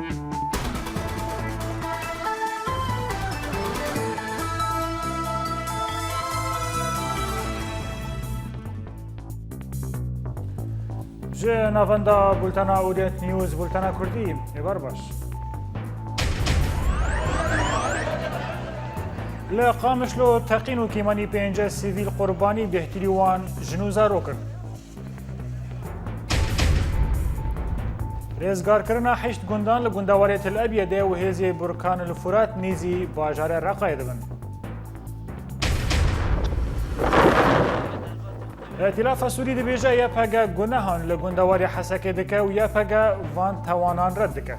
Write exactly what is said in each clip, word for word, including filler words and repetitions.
Ji navenda bultena Orient News, bultena Kurdî, êvar baş. Li Qamişlo teqîn û kêmanî pênce sivîl qurbanî, bêhtirî wan jin û zarok in. Rêzgarkirina heşt gundan li gundewarê Til Ebiyedê û hêzê Burkan li Furat nêzî bajarê Reqayê dibin. Îtîlafa Sûrî dibêje Y P G gunehan li gundewarê Hesekê dike û Y P G van tawanan red dike.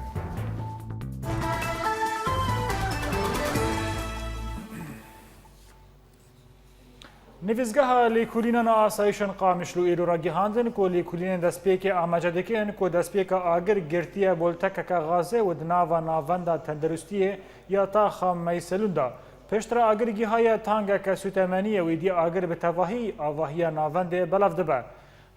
Nivîsgeha Lêkolînan a Asayîşên Qamişlo îro ragihandin ku lêkolînên destpêkê amaje dikin ku destpêka agir girtiye boltekeke gazê û di nava navenda tendirustiyê ya taxa Meyselûn de. Piştre agir gihaye tangeke sûtemeniyê û êdî agir bi tevahî avahiya navendê belav dibe.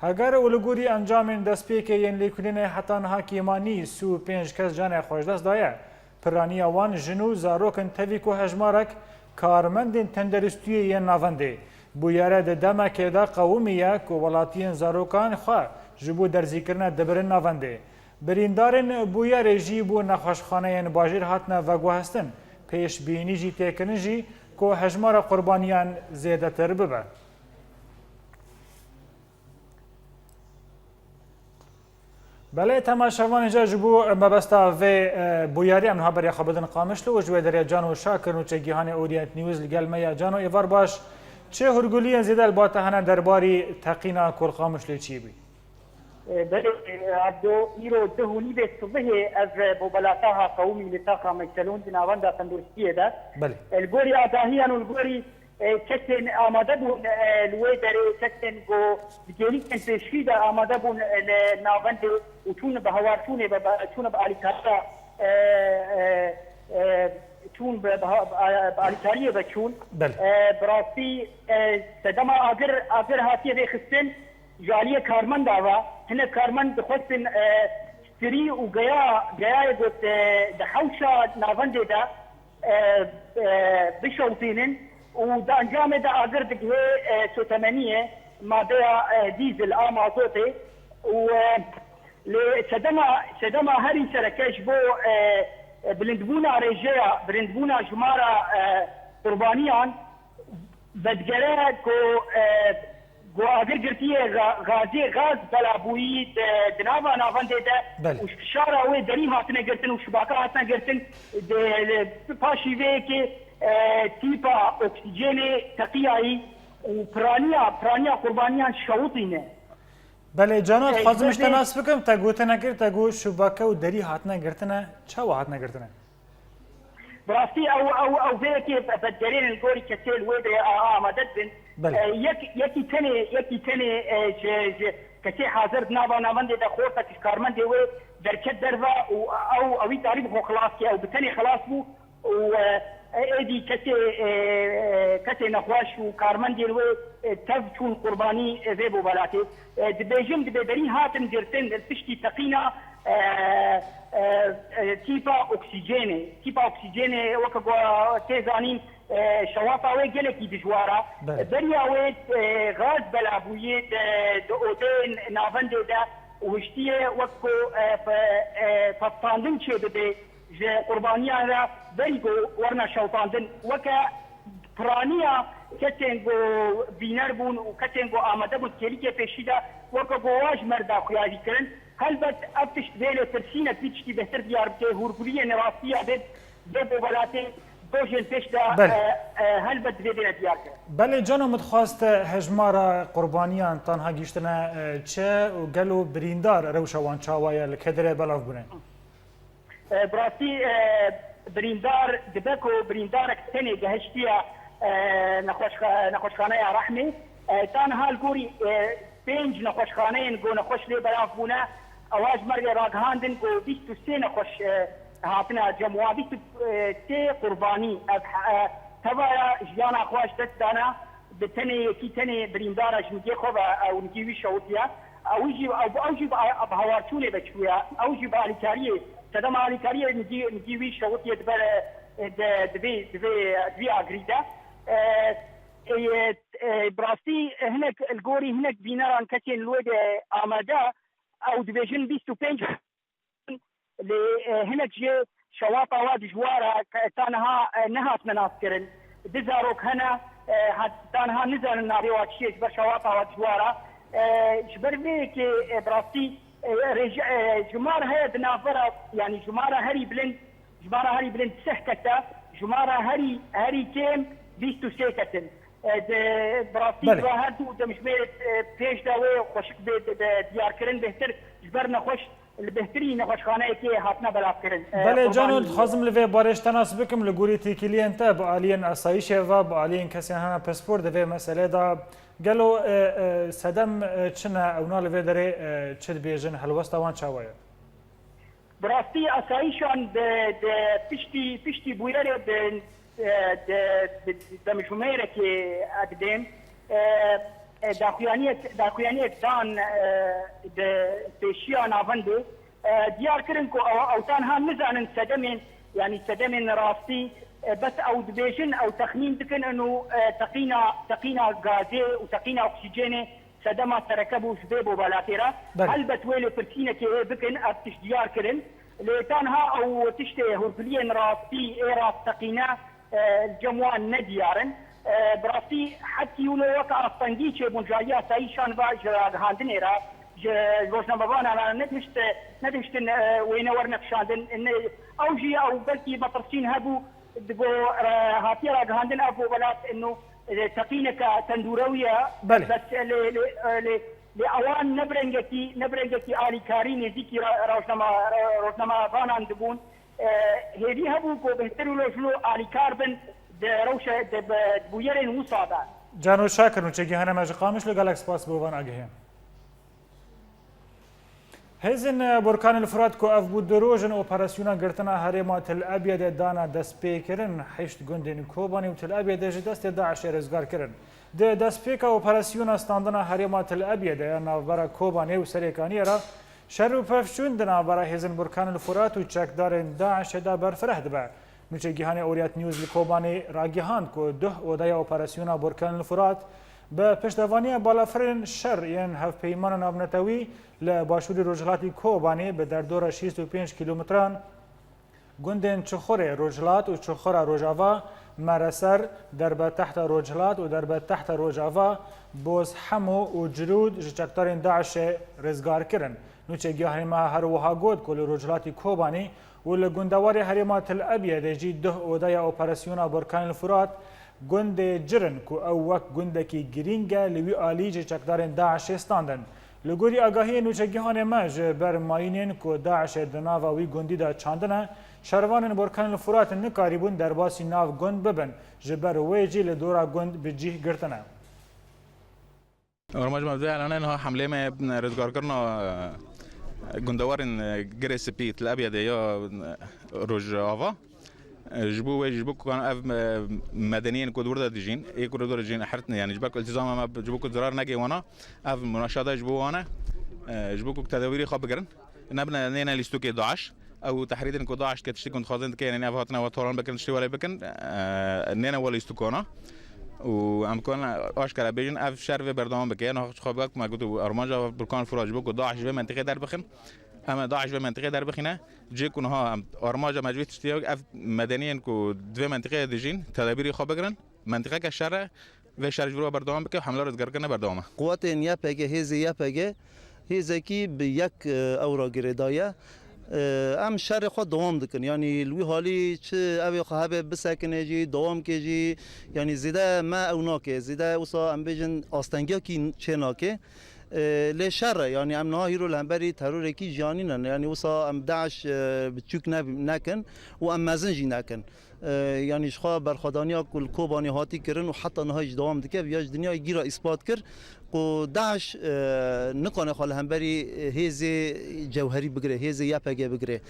Heger û li gorî encamên destpêkê yên lêkolînê heta niha kêmanî sî û pênc kes canê xwe ji dest daye. Piraniya wan jin û zarok in tevî ku hejmarek karmendên tenderustiyê yên navendê. Bûyere di demekê de qewimiye ku welatiyên zarokan xwe ji bo derzîkirine dibirin navendê. Birîndarên bûyerê jî bo nexweşxaneyên bajêr hatine veguhestin, pêşbînî jî tê kirin jî ku hejmara qurbaniyan zêdetir bibe. Belê, temaşevanê, ca ji bo mebesta vê, e, bûyerê em niha beriya xwe bidin Qamişlo û ji wê derê Cano Şakir, nûçegîhanê Orient News, li gel me ya. Cano, êvar baş. Çi hûrguliyên zêde li ba te hene derbarî teqîna ku li Qamişloyê çêbûyî? E, belê, e, Abdo, îro duh û nîvê sibihê ev, e, bobelataha qewimî li taxa Meyselûn di navenda tenduristiyê de. Belê. E, li gorî agahiyan û li gorî e, kesên amade bûn, e, li wê derê kesên ku di gêlîkên pêşî de amade bûn, e, li navendê û çûn bi hewarçûnê ve, be, çûn bi alîkariya, e, e, e, çûn bi, bi ha-, bi alîkariyê ve çûn. Belê. E, bi rastî, e, sedema agir, agir hatiye vêxistin ji aliyê karmenda ve. Hinek karmend dixwestin, e, strî û geya, geyayê got, e, di hewşa navendê de e, e, bişewitînin û di encamê de agir digihê, e, sotemeniyê madeya, e, dîzil a mazotê û, e, lê sedema, sedema herî sereke ji bo, e, e, bilindbûna rêjeya, bilindbûna jimara, e, qurbaniyan vedigere ku, e, ku agir girtiye ga-, gazê gaz belabûyî di, di nava navendê de Belê. û ji fişara wê derî hatine girtin û şibaka hatine girtin, di, di paşî vê yekê, e, tîpa oksîjenê teqiyayî û piraniya, piraniya qurbaniyan şewitîne. Belê, Cano, E, dixwazim ji te belê. nas bikim, te gotinekir, te got şibaka û derî hatine girtine, çawa hatine girtine? Bi rastî ew, ew, ew vê yekê vedigere li gorî kesê li wê de a, a, amade dibin. Belê. E, yek, yekî tenê, yekî tenê, e, ji, ji kesê hazir di nava navendê de xortek ji karmendê wê derket derve û ew, ewî tarî bi xwe xilas kir, ew bi tenê xilas bû û, e, êdî kesê, e, e, kesê nexweş û karmendên wê, e, tev çûn qurbanî, e, vê bobelatê. E, dibêjin, dibê derî hatin girtin piştî teqîna, e, e, e, tîpa oksîjenê. Tîpa oksîjenê weke ku tê zanîn, e, şewata wê gelekî dijwar e. Belê. Beriya wê, e, gaz bela bûyî di, di odeyên navendê de û hiştiye wek ku, e, pe-, e, pestandin çêbibe ji qurbaniyan re berî ku werna şewitandin. Weke piraniya kesên ku bîner bûn û kesên ku amade bûn kêlîkê pêşî de weke ku wa ji me re daxuyanî kirin. Helbet ev tişt vê lêpirsînek vî tiştî bêhtir diyar bike, hûrguliyên rastiya vê, vê bobelatê rojên pêş de, Belê. e, e, helbet divê bêne diyar kirin. Belê Cano, min dixwest hejmara qurbaniyan tanha gihîştine, e, çi û gelo birîndar rewşa wan çawa ye, li kê derê belav bûne? E, bi rastî, e, birîndar dibe ku birîndarek tenê gehiştiye, e, nexweşxa-, nexweşxaneya Rehmê. E, ta niha li gorî, e, pênc nexweşxaneyên ku nexweş lê belav bûne, ewa ji me re ragihandin ku bîst û sê nexweş, e, hatine cem wan, bîst û sê qurbanî. Ev, e, tevaya jiyana xwe ji dest dane. Bi tenê yekî tenê birîndar e, ji nigê xwe ve ew nigî wî şewitiye. Ew jî, ew, ew jî bi, bi hewarçûnê ve çûye. Ew jî bi alîkariyê sedema alîkariyê nigî, nigî wî şewitiye di ber, e, di, di vê, di vê, di vî agirî de. E, e, e, bi rastî hinek li gorî hinek bîneran kesên li wê de amade, ew dibêjin bîst û pênc, lê, e, hinek jî şewata wa dijwar e, ke ta niha, e, nehatine naskirin. Du zarok hene, e, hat-, ta niha nizanin navê wa çi ye ji ber şewata wa dijwar e. E, ji ber vê yekê, e, bi rastî, e, rêj-, e, jimar heye di navbera, yanî jimara herî bilind, jimara herî bilind sih kes e, jimara herî, herî kêm bîst û sê kes in. E, di, bi rastî Belê. Di her du demjimêrê, e, pêş de wê xweşik bê, bê, bê diyarkirin bêhtir, ji ber nexweş li bêhtirî nexweşxaneyekê hatine belavkirin. E, Belê Cano, qurbanî. Dixwazim li vê barê ji te nas bikim, li gorî têkiliyên te bi aliyên asayîşê ve, bi aliyên kesên hene pispor di vê meselê de gelo, e, e, sedem, e, çi ne, ewna li vê derê, e, çi dibêjin, helwesta wan çawa ye? Bi rastî asayîşan bi, bi piştî, piştî bûyerê bi, e, di, bi demjimêrekê, e, dibên, e, e, daxuyaniyek, daxuyaniyek dan, e, bi pêşiya navendê, e, diyar kirin ku ew, ew tanha nizanin sedemên, yanî sedemên rastî, e, bes ew dibêjin, ew texmîn dikin û, e, teqîna, teqîna gazê û teqîna oksîjenê sedema sereke bû ji vê bobelatê re. Belê. Helbet wê lêpirsînekê hê bikin, ev tişt diyar kirin. Lê tanha ew tiştê hûrguliyên rastî ê rast teqîne, e, li cem wan nediyar in. E, bi rastî hetkî wilo wek astengî çêbûn ji alî asayîşan ve ji ragihandinê re, ji rojnamevanan re nedihişt-, nedihiştin, e, wêne werne kişandin. Ne, ew jî ew belkî metirsîn hebû, digo, e, hatiye ragihandin ev welat ino, e, teqîneke tendûrewî ye. Belê. Bes, e, lê, lê, e, lê, lê ewan ne bi rengekî, ne bi rengekî alîkarî nêzîkî ra-, rojnama-, ro-, rojnamevanan dibûn. E, hêvî hebû ku bêhtir wilo ji wilo alîkar bin di rewşe, di bi-, di bûyerên wisa de. Cano Şakir, nûçegîhana me ji Qamişlo, gelek spas bo van agihiyê. Hêzên Burkanil Furat ku ev bû du roj in operasyona girtina herêma Til Ebyedê dana destpêkirin, heşt gundên Kobanê û Til Ebyedê ji destê DAIŞê rizgar kirin. Di destpêka operasyona standina herêma Til Ebyedê ya navbera Kobanê û Serêkaniyê re şer û pevçûn di navbera hêzên Burkanil Furat û çekdarên DAIŞê de berfireh dibe. Nûçegîhanê Oriyet News li Kobanê ragihand ku duh odeya operasyona Burkanil Furat bi piştevaniya balafirên şer yên Hevpeyvana Navnetewî li başûrê rojhilatî Kobanê bi derdora şêst û pênc kîlometran gundên Çixurê Rojhilat û Çixura Rojava, Mereser, Derbe Tehta Rojhilat û Derbe Tehta Rojava, Boz Hemo û Cirûd ji çekdarên DAIŞê rizgar kirin. Nûçegîhanê me her wiha got ku li rojhilatî Kobanê û li gundewarê herêma Til Ebyedê jî duh odeya operasyona Burkanil Furat, gundê Cirin ku ew wek gundekî girîng e li wî alî ji çekdarên DAIŞê standin. Li gorî agahiyên nûçegîhanê me ji ber mayînên ku DAIŞê di nava wî gundî de çandine, şervanên Burkanil Furat nikarîbûn derbasî nav gund bibin, ji ber wê jî li dora gund bi cîh girtine. Armanca me vê elane niha hemlê me rizgarkirina, e, gundewarên, e, Girê Spî, Til Ebyedê ya, e, Rojava. E, ji bo wê, ji bo ku ev, e, medeniyên ku di wir de dijîn, ê ku di wir de dijîn, hert ne, yanî ji ber ku îltîzama me, ji bo ku zirar negê wana, ev munaşada ji bo wan e, e, ji bo ku tedabîrê xwe bigirin. Nebine, nêne lîstokê DAIŞ. Ew tehrîdin ku DAIŞ dike, tiştê ku dixwazin dike, yanî ev hatine we talan bikin, tiştê welê bikin, e, nêne welê stûkana. Û em dikarin aşkere bêjin, ev şer vê berdewam bike. Niha xwe bak me got û armanca Burkan Furat ji bo ku DAIŞ ji vê mentiqê derbixin. Em ê DAIŞ ji vê mentiqê derbixîne. Cê ku niha em armanca me ji vê tiştê ye, ev medeniyên ku di vê mentiqê de dijîn, tedabîrê xwe bigirin. Mentiqeke şer e. Vê şer ji vir ve berdewam bike û hemla rizgarkirine berdewam e. Quwetên Y P G, hêzê Y P G, hêzekî bi yek, e, ew re girêdaye. E, em şerê xwe dewam dikin. Yanî li wî halî çi ew ê xwe hebe bisekine jî, dewam ke jî, yanî zêde me ew nake. Zêde wisa em bêjin astengiyakî çê nake. E, lê şer e. Yanî em niha hîro li hemberî terorekî jiyanî ne. Yanî wisa em DAIŞ, e, biçûk ne-, nekin û em mezin jî nekin. E, yanî ji xwe berxwedaniya ku li Kobanê hatî kirin û heta niha jî dewam dike, viya ji dinyayê gîra îspat kir. Ku DAIŞ, e, nikane xwe li hemberî hêzê cewherî bigire, hêzê Y P G bigire.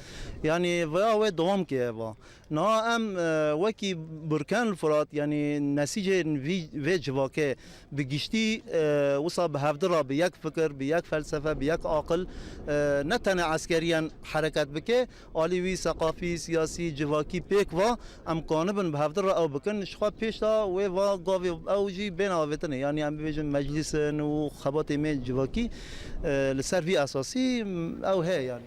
Yanî vaya wê dewam ke va. Niha em, e, wekî Burkan Furat, yanî nesîcên vî, vê civakê bi giştî, e, wisa bi hevdi re, bi yek fikir, bi yek felsefe, bi yek aqil, e, ne tene eskeriyen hereket bike, alî wî seqafî, siyasî, civakî pêk va, em kanibin bi hevdi re ew bikin. Ji xwe pêş de wê va gavê ew jî bên avêtinê. Yanî em bibêjin meclîsin û xebatê me civakî, e, li ser vî esasî, m, ew heye yanî.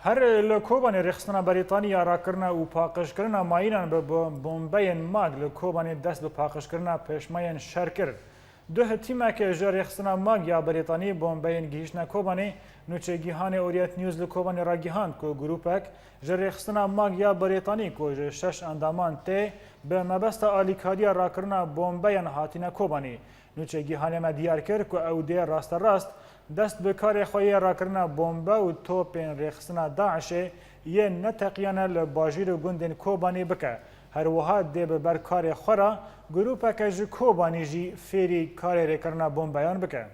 Her li Kobanê rêxistina Berîtanî ya rakirina û paqijkirina mayînan bi bo-, bombeyên mag li Kobanê dest bi paqijkirina pêşmayên şer kir. Duh tîmek ji rêxistina mag ya Berîtanî bombeyên gihîştine Kobanê, nûçegîhanê Orient News li Kobanê ragihand ku grûpek ji rêxistina mag ya Berîtanî ku ji şeş endaman tê, bi mebesta alîkariya rakirina bombeyan hatine Kobanê. Nûçegîhanê me diyar kir ku ew dê rasterast dest bi karê xwe yê rakirina bombe û topên rêxistina DAIŞê yên neteqiyane li bajêr û gundên Kobanê bike. Her wiha dê bi ber karê xwe re grûpeke ji Kobanê jî fêrî karê rêkirina bombeyan bike.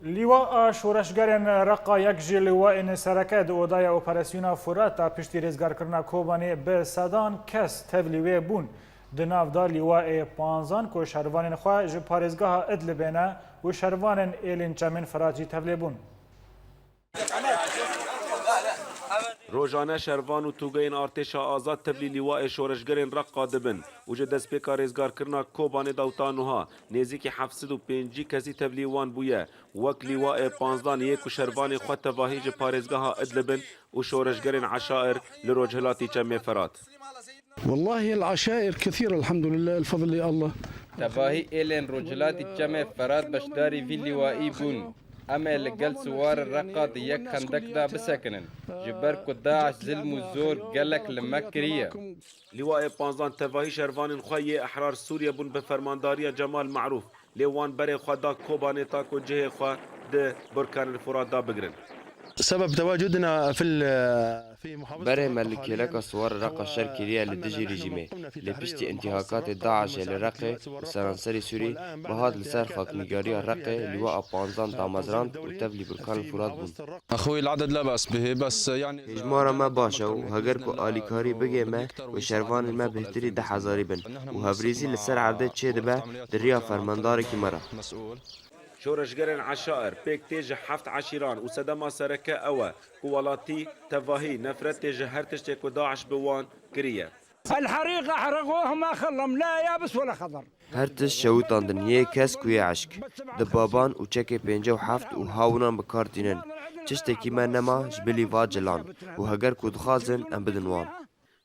Lîwa a şoreşgerên Reqa, yek ji lîwayên sereke di odaya operasyona Furat a piştî rêzgarkirina Kobanê bi sedan kes tevlî wê bûn. Di nav de lîwayê panzan ku şervanên xwe ji parêzgeha Idlibê ne û şervanên êlên çemên Firat jî tevlê bûn. Rojane şervan û tûgeyên artêşa azad tevlî lîwayê şoreşgerên Reqa dibin û ji destpêka rêzgarkirina Kobanê de û ta nuha nêzîkî heft sed û pêncî kesî tevlî wan bûye. Wek lîwayê panzdan yê ku şervanê xwe tevahî ji parêzgeha Idlibin û şoreşgerên Eşair li rojhilatî Çemê Ferat. والله العشائر كثيرة الحمد لله، الفضل لله. Tevahî êlên rojhilatî Çemê Ferat beşdarî vî lîwayî bûn. Em ê li gel siwarê Reqa di yek xendek de bisekinin. Ji ber ku DAIŞ zilm û zor gelek li me kiriye. Lîwayê panzdan tevahî şervanên xwe yê Ehrar Sûriye bûn bi fermandariya Cemal Marûf. Lê wan berê xwe da Kobanê ta ku cihê xwe di Burkan el Furat da bigrin. سبب تواجدنا في ال-، في محافظة Berê me li kêleka siwar Reqa şer kiriye li dijî rejîmê. Lê piştî întîhakatê DAIŞê li Reqê û seranserî Sûrî, me hat li ser xaknîgariya Reqê lîwa a panzdan damezrand û tevlî Burkan el Furat bûn. أخوي العدد لا بأس به، بس يعني Hêjmara me baş e û heger ku alîkarî bigê me, wê şervanên me bêhtirî deh hezarî bin û hevrêzî li ser erdê çêdibe di riya fermandarekî me re. Şoreşgerên Eşair pêk tê ji heft eşîran û sedema sereke ew e ku welatî tevahî nefretê ji her tiştê ku DAIŞ bi wan kiriye. الحريق أحرقوه ما خلم لا يابس ولا خضر. Her tişt şewitandin, yê kesk û yê eşk. Di baban û çekê pêncî û heft û hawnan bi kar tînin. Tiştekî me nema ji bilî va cilan û heger ku dixwazin em bidin wan.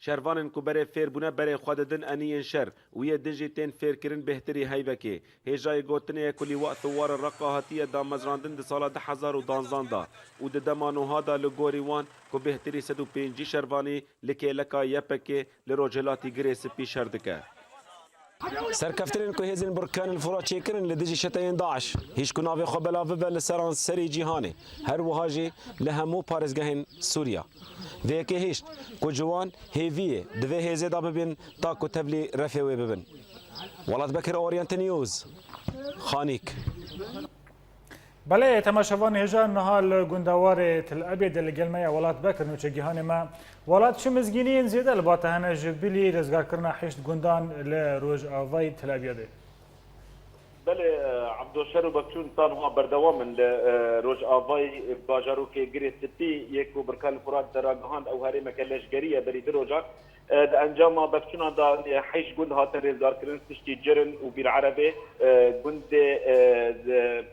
Şervanên ku berê fêr bûne berê xwe didin eniyên şer û yê din jî tên fêrkirin bêhtirî heyvekê. Hêjayê gotinê ye ku lîwa siwar Reqa hatiye damezrandin di sala du hezar û danzdan de û di dema nuha de li gorî wan ku bêhtirî sed û pêncî şervanî li kêleka Y P G li rojhilatî Girê Spî şer dike. Serkeftinên ku hêzên Burkan el Furat çêkirin li dijî çeteyên DAIŞ, hîç ku navê xwe belav bibe li seranserî cîhanê, her wiha jî li hemû parêzgehên Sûriya. Vê yekê hişt ku ciwan hêviyê di vê hêzê de bibin ta ku tevlî refê wê bibin. Welat Bekir, Orient News, Xanîk. Belê, temaşevan hêja niha li gundewarê Til Ebê de li gel me ye Welat Bekir, nûçegîhanê me. Welat, çi mizgîniyên zêde li ba te hene ji bilî rêzgarkirina heşt gundan li Rojavayê Til Ebê de? Belê, e, Ebdo, şer û pevçûn ta niha berdewam in li, e, Rojavayê bajarokê Girê Spî yê ku Burkan Furat de ragihand ew herêmeke leşgerî ye berî du rojan. E, di encama pevçûnan de, e, heşt gund hatin rêzgarkirin, piştî Cirin û Bîr Erebê, e, gundê, e, di,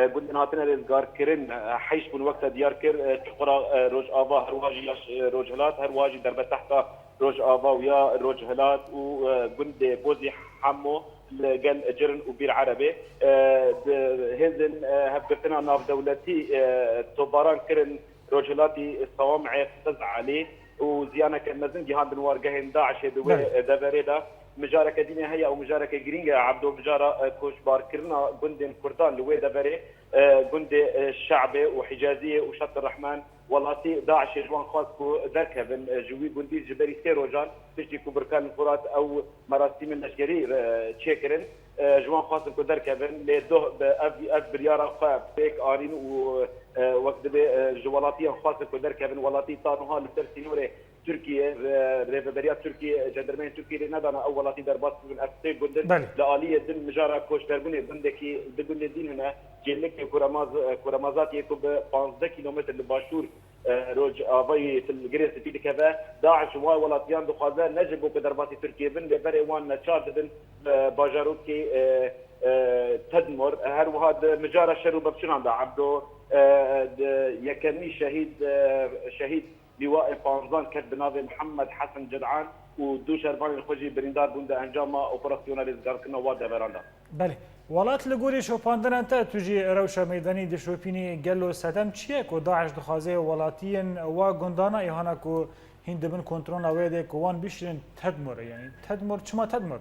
e, gundên hatine rêzgarkirin, e, heşt bûn, wek te diyar kir, e, Çuqura, e, Rojava, her wiha jî ya, e, Rojhilat, her wiha jî Derbetehta Rojava û ya Rojhilat û, e, gundê Bozî Hemo li gel Cirin û Bîr Erebê, e, di hêzên, e, hevgirtina navdewletî, e, topbaran kirin rojhilatî Sewamê Qiz Elî û ziyaneke mezin gihandin wargehên DAIŞê di wê Belê. deverê de. Mijareke dînê heye û mijareke girîng e, Ebdo, mijara, e, koçbarkirina gundên Kurdan li wê deverê. e, gundê, e, Şe'bê û Hicaziyê û Şet Rehman, welatî DAIŞê ji wan xwest ku derkevin, e, ji wî gundî ji berî sê rojan, piştî ku Birkan Furat ew merasîmên leşkerî, e, çêkirin, e, ji wan xwestin ku derkevin, lê doh bi ev, ev biryara xwe pêk anîn û, e, wek dibê, e, ji welatiyan xwestin ku derkevin, welatî ta niha li ser sînorê Tirkiye, e, rêveberiya Tirkiye, cendermeyên Tirkiye lê nedana ew welatî derbas bibin. Ev sê gundin Belê. Li aliyê din mijara koçberbûnê gundekî, di gundên din hene, Cêlikê Kuremaz-, e, Kuremazatiyê ku bi panzdeh kîlometr li başûr, e, rojavayî Girê Spî dikeve. DAIŞ ji wan welatiyan dixwaze ne ji bo ku derbasî Tirkiye bin, lê berê wan neçar didin, e, bajarokê, e, e, Tedmor. Her wiha di mijara şer û bevçinan de Ebdo, e, di yekemî şehîd, e, şehîd Lîwaê panzdan ket bi navê Mihemed Hesen Cedan û du şervanên xwe jî birîndar bûn di encama operasyona rêzgarkirina wa deveran de. Belê. Welat li gorî şopandinan te, tu jî rewşa meydanî dişopînî, gelo sedem çi ye ku DAIŞ dixwaze welatiyên wa gundana îhana ku hîn dibin kontrola wê de ku wan bişînin Tedmor, yanî Tedmor, çima Tedmor?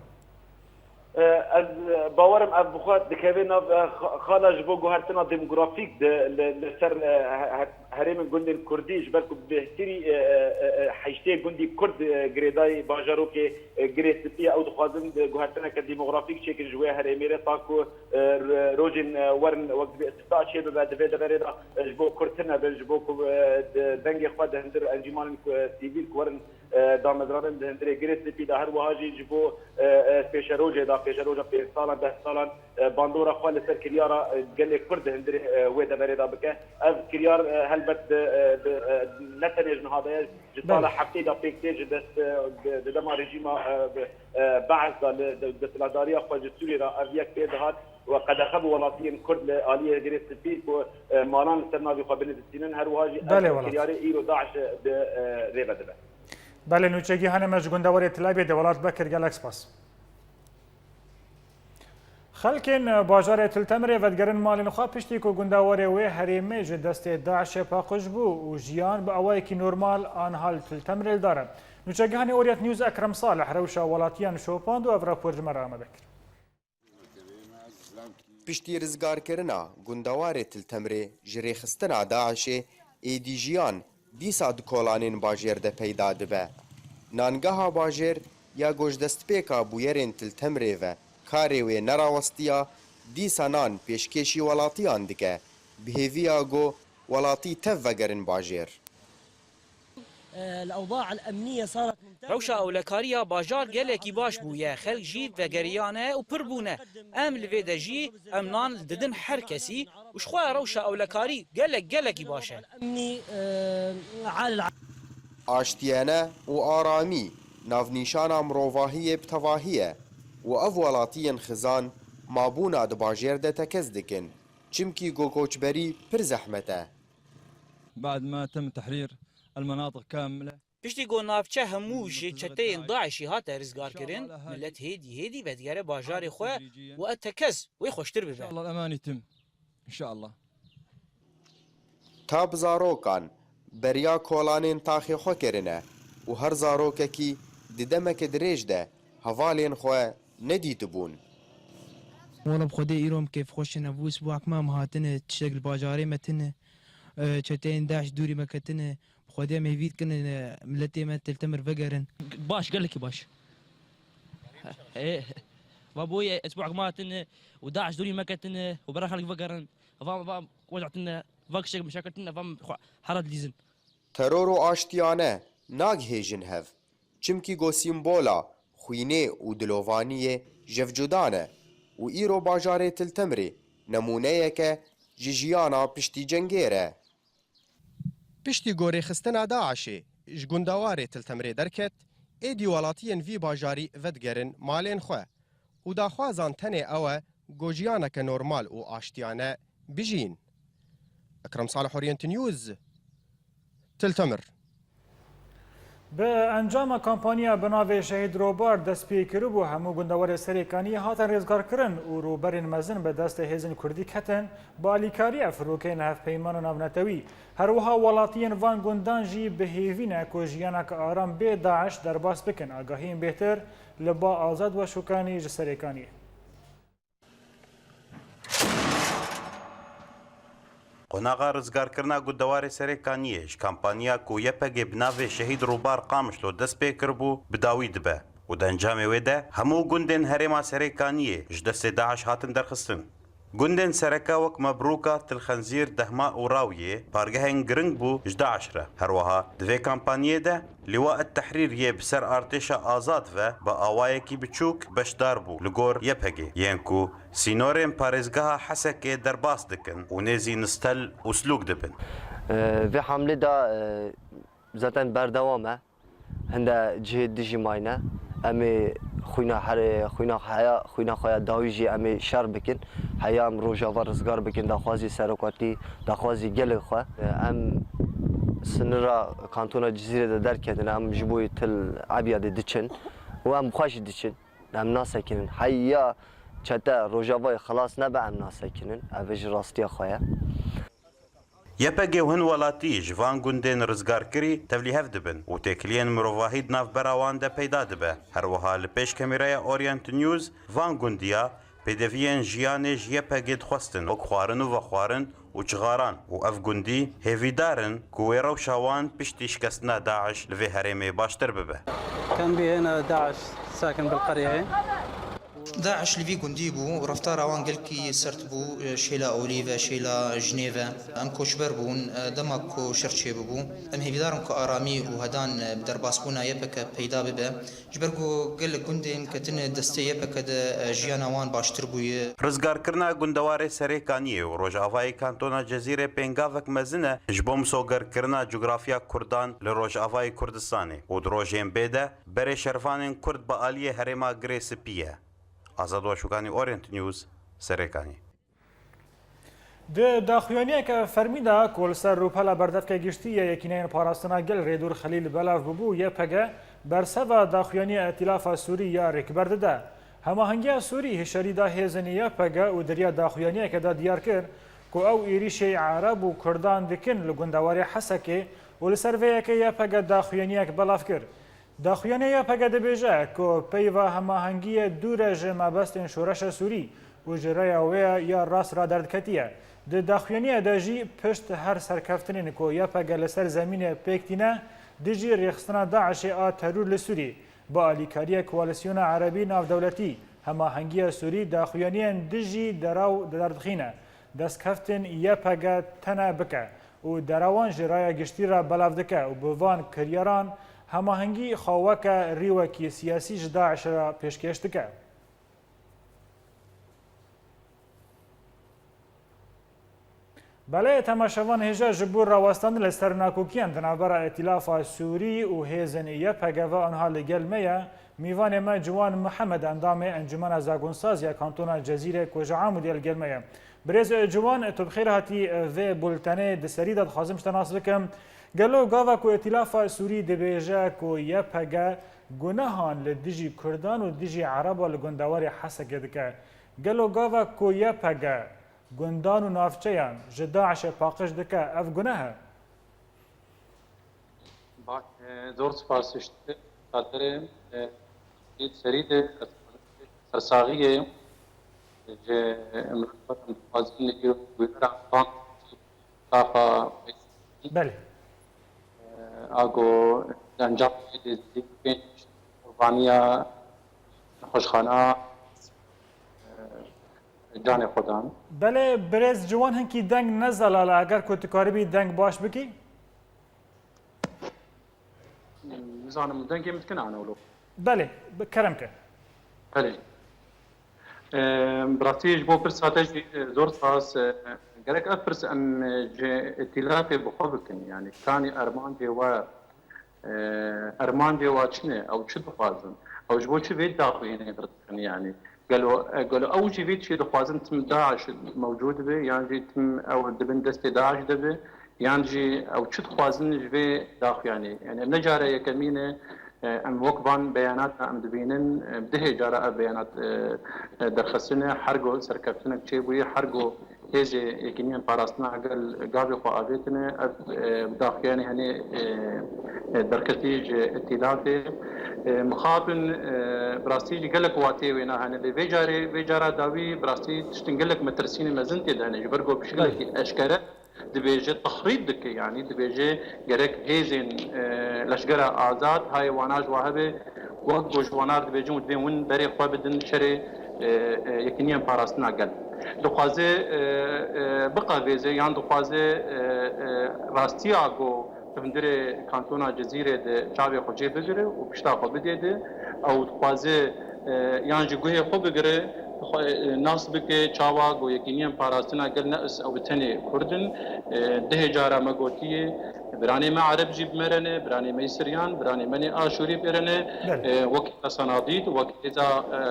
E, ez, e, bawerim ev bi xwe dikeve nav, e, xa-, xala ji bo guhertina demografîk de li, li ser, e, he-, he-, herêmên gundên Kurdî, ji ber ku bêhtirî, e, e, e, e, heştê gundî Kurd, e, girêdayî bajarokê, e, Girê Spî ye. Ew dixwazin, e, guhertineke demografîk çêkin ji wê herêmê re, ta ku, e, ro-, rojên, e, werin wek dibê îstîfda çêbibe, di vê deverê de, e, ji bo Kurd tune bin, ji bo ku, e, de-, dengê xwe di hundir encîmanên ku, e, sivîl ku werin e, damezrandin di hundirê Girê Spî de, her wiha jî ji bo, e, e, pêşerojê de, pêşeroja pênc salan, deh salan, e, bandora xwe li ser kiryara, e, gelê Kurd di hundirê, e, wê deverê de bike. Ev kiryar, e, helbet di, e, di, e, ne tenê ji niha de ye, ji sala Belê. heftê de pêk tê, ji dest, e, di, di dema rejîma, e, bi, e, Be'es de li, di, desthilatdariya xwe ji Sûriyê re ev yek pê dihat û qedexe bi welatiyên Kurd li aliyê Girê Spî ku, e, malan li ser navê xwe binivîsînin, her wiha jî Belê, ev welat. kiryarê îro DAIŞ di, e, rê ve dibe. Belê, nûçegîhanê me ji gundewarê Tel Ebîdê welat Bekir, gelek spas. Xelkên bajarê Til Temirê vedigerin malên xwe piştî ku gundewarê wê herêmê ji destê DAIŞê paqij bû û jiyan bi awayekî normal aniha li Til Temirê li dar e. Nûçegihanê Orient News Ekrem Salih rewşa welatiyan şopand û ev rapor ji me re amade kir. Piştî rizgarkirina gundewarê Til Temirê ji rêxistina DAIŞê, êdî jiyan dîsa di kolanên bajêr de peyda dibe. Nangeha bajêr ya ku ji destpêka bûyerên Til Temirê ve karê wê nerawestiya, dîsa nan pêşkêşî welatiyan dike, bi hêviya ku welatî tev vegerin bajêr. الأوضاع الأمنية صارت ممتازة. Rewşa ewlekariya bajar gelekî baş bûye, xelk jî vegeriyane û pir bûne. Em li vê de jî em nan didin her kesî û ji xwe rewşa ewlekarî gelek, gelekî baş e. الأمني، آه، عال الع- Aştiyane û aramî navnîşana mirovahiyê bi tevahî ye û ev welatiyên xizan mabûna di bajêr de tekez dikin, çimkî ku koçberî pir zehmet e. بعد ما تم تحرير المناطق كاملة. Piştî ku navçe hemû ji çeteyên DAIŞî hate rizgarkirin, milet hêdî hêdî vedigere bajarê xwe û ev tekez wê xweştir bibe. إن شاء الله الأمان يتم. إن شاء الله. Ta bi zarokan beriya kolanên taxê xwe kirine û her zarokekî di demeke dirêj de hevalên xwe nedîtibûn. Wala bi Xwedê îro em kêfxweş in, ev wis bû hekma em hatine, tiştek li bajarê me tine, e, çeteyên DAIŞ dûrî me ketine, bi Xwedê em hêvî dikin, e, miletê me Til Temir vegerin. Baş, gelekî baş. He, va bûye, esbû hekma hatine û DAIŞ dûrî me ketine û bera xelk vegerin. Va, va, wecatine, va kişek mişaketine, va xwe hera dilîzin. Teror û aştiyane nagihêjin hev. Çimkî ku sîmbola xwînê û dilovaniyê jevcudan e û îro bajarê Til Temirê nemûneyeke ji jiyana piştî cengê re. Piştî ku rêxistina DAIŞê ji gundewarê Til Temirê derket, êdî welatiyên vî bajarî vedigerin malên xwe û daxwazan tenê ew e ku jiyaneke normal û aştiyane bijîn. Ekrem Salih, Orient News, Til Temir. Bi encama kampanya bi navê Şehîd Robar dest pê kiribû, hemû gundewarê Serêkaniyê hatin rêzgarkirin û rûberên mezin bi destê hêzên Kurdî ketin, bi alîkariya firokeyên hevpeyman û navnetewî. Her wiha welatiyên van gundan jî bi hêvî ne ku jiyaneke aram bê DAIŞ derbas bikin. Agahiyên bêhtir li ba Azad Weşûkanî ji Serêkaniyê. Qonaxa rizgarkirina gundewarê Serê Kaniyê ji kampanya ku Y P G bi navê Şehîd Rûbar Qamişlo dest pê kiribû, bi dawî dibe û di encamê wê de hemû gundên herêma Serê Kaniyê ji destê DAIŞ hatin derxistin. Gundên sereke wek Mebrûka, Til Xenzîr, Dehma û Rawiyê pargehên giring bû ji DAIŞ re. Her wiha di vê kampanyê de Lîwa et Tehrîr yê bi ser artêşa azad ve bi awayekî biçûk beşdar bû li gor Y P G, yên ku sînorên parêzgeha Hesekê derbas dikin û nêzî Nistel û Silûk dibin. Vê hamlê de, e, zaten berdewam e. Hinde cihê dijî mayne. Em ê xwîna herê, xwîna heya, xwîna xwe ya dawî jî em ê şer bikin. Heya em Rojava rizgar bikin, daxwazî serokatî, daxwazî gelê xwe. Em sinira kantona Cizîrê de derketin, em ji bo Til Ebyadê diçin û em bi xwe jî diçin. Em nasekinin. Heya çete Rojavayê xilas nebe, em nasekinin. Ev ji rastiya xwe ye. Y P G û hin welatî ji van gundên rizgarkirî tevlîhev dibin û têkiliyên mirovahî di navbera wan de peyda dibe. Her wiha li pêş kamîraya Orient News van gundiya pêdeviyên jiyanê ji Y P G dixwestin, wek xwarin û vexwarin û cixaran û ev gundî hêvîdar in ku wê rewşa wan piştî şikestina DAIŞ li vê herêmê baştir bibe. كان بهنا داعش ساكن بالقرية هي. DAIŞ li vî gundî bû û reftara wan gelkî sert bû, şêla olî ve, şêla jinê ve. Em koçber bûn, dema ku şer çêbûbû. Em hêvîdar in ku aramî û hedan bi derbasbûna Y P G peyda bibe. Ji ber ku gelek gundên ketine destê Y P G de, jiyana wan baştir bûye. Rizgarkirina gundewarê Serê Kaniyê û rojavayê kantona Cezîrê pêngavek mezin e ji bo misogerkirina cografya Kurdan li rojavayê Kurdistanê û di rojên bê de berê şervanên Kurd bi aliyê herêma Girê Spî ye. Azad Başûkanî, Orient News, Serê Kaniyê. Di daxuyaniyeke fermî de ku li ser rûpela berdevke giştî ya Yekîneyên Parastina Gel Rêdûr Xelîl belav bûbû, Y P G berseva daxuyaniya Îtîlafa Sûrî ya Rêkber dide. Hemahengiya Sûrî hişyarî da hêzên Y P G û di riya daxuyaniyeke de diyar kir ku ew êrîşê Ereb û Kurdan dikin li gundewarê Hesekê û li ser vê yekê Y P G daxuyaniyek belav kir. Daxuyanî Y P G dibêje ku peyva hemahengiyê dûr e ji mebestên şoreşa Sûrî û ji rêya wê ya rast re derdiketiye. Di daxuyaniyê de jî pişt her serkeftinên ku Y P G li ser zemînê pêk tîne dijî rêxistina DAIŞê a terûr li Sûrî, bi alîkariya Koalîsyona Erebî Navdewletî, hemahengiya Sûrî daxuyaniyên dijî deraw derdixîne. Destkeftin Y P G tene bike û derewan ji raya giştî re belav dike û bi van kiryaran hemahengî xwe weke rîwekî siyasî ji DAIŞ re pêşkêş dike. Belê, temaşevan hêja ji bo rawestandin li ser nakokiyan di navbera Îtîlafa Sûrî û hêzên Y P G ve anha li gel me ye. Mîvanê me Ciwan Mihemed, endamê Encûmena Zagonsaz ya Kantona Cezîrê ku ji Amûdê li gel me ye. Birêz Ciwan, tu bi xêr hatî vê bultenê. Di serî de dixwazim ji te nas bikim. Gelo gava ku Îtîlafa Sûrî dibêje ku Y P G gunehan li dijî Kurdan û dijî Ereba li gundewarê Hesekê dike, gelo gava ku Y P G gundan û navçeyan ji DAIŞê paqij dike, ev guneh e? Baş, e, zor spas ji te, xatirê, e, serî de ez sersaxiyê ji mirovatim dixwazin îro wî ra van taxa Belê. E, ago encam pêncî pênc qurbaniya nexweşxana, e, canê xwe dan. Belê, birêz Ciwan, hinkî deng ne zelal e, eger ku tu karibî deng baş bikî? Nizanim, dengê min dikine ana wilo? Belê, bi kerem ke. Belê. E, bi rastî ji bo pirsa te jî, e, zor spas. E, gerek ev pirs em, e, ji îtîlafê bi xwe bikin. Yanî, kanî armancê we, e, armancê we çi ne? Ew çi dixwazin? Ew ji bo çi vê daxuyaniyê derdixin yanî? Gelo, e, gelo ew jî vê tiştê dixwazin tim DAIŞ mewcûd be, yan jî tim ew di bin destê DAIŞ de be, yan jî ew çi dixwazin ji vê daxuyanî? Yanî ne cara yekemîn e, e, em wek van beyanata em dibînin, e, dihê cara ev beyanat, e, e, derxistine, her go serkeftinek çêbûye, her go hêzê Yekîniyên Parastina Gel gavê xwe avêtine, ev, e, daxuyanî henê, e, e, derketî ji îtîlafê. E, mixabin, e, bi rastî jî gelek wateyê wêna hene. Lê vê carê, vê cara dawî bi rastî tiştin gelek metirsînê mezin tê de hene. Ji ber ku bi şekilekî eşkere dibêje, tehrîd dike, yanî dibêje gerek hêzên, e, leşgera azad hayê wana ji wa hebe, wek ku ji wana re dibêjin û divê hûn berê xwe bidin şerê, e, e, Yekîniyên Parastina Gel. Dixwaze, e, e, biqevêze yan dixwaze, e, e, rastiya ku di hundirê kantona Cizîrê de çavê xwe jê bigire û pişta xwe bidê de, ew dixwaze, e, yan jî guhê xwe bigire, xwe, e, nas bike çawa ku Yekîniyên Parastina Gel ne is ew bi tenê Kurd in. E, dehê cara me gotiye, biranê me Ereb jî bi me re ne, biranê me yî Siryan, biranê me nê Aşûrî pê re ne, Belê. e, wek hêza Sanadîd, wek hêza, e,